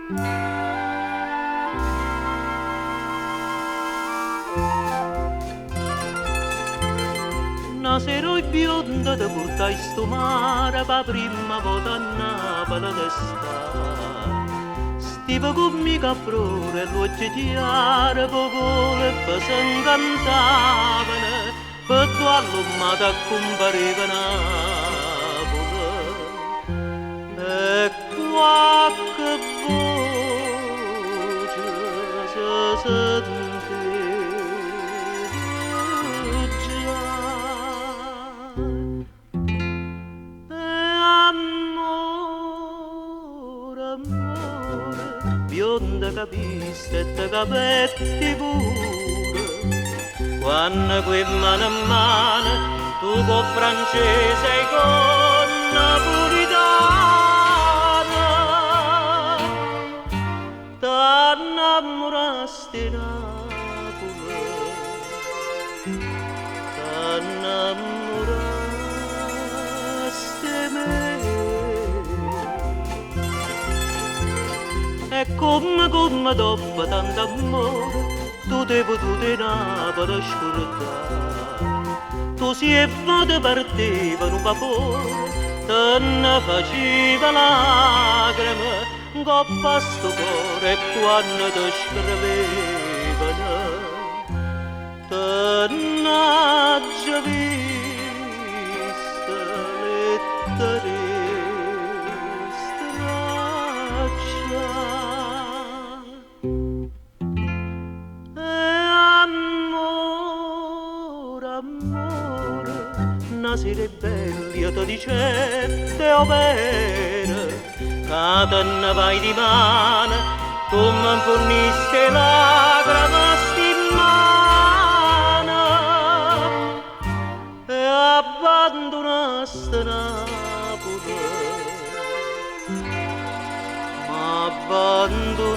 Na sera oi bionda te purtai stu mare pa primma volta a Napoli d'està. Stive con mica a prore e l'occhi chiari po volo e poi se incantavano per tu allummata compareva Napoli. E qualche voce se senteva già. E amore, amore, bionda capiste e te capetti pure, quando qui mano a mano tu con francese e con napolitano t'annamorasti Napoli, t'annamorasti me. E come, come dopo tanto amore tu te potuto Napoli scordare. Tu si vado partiva un vapore, te ne faceva lacrime, coppa sto cuore quando ti scrivevano. Te n'ha già vista lettere straccia. E amore, amore, una sera bella io ti dicette o vero, che te ne vai di mano, tu mi forniste lacrime sti mano e abbandonasti Napoli, ma abbandonasti.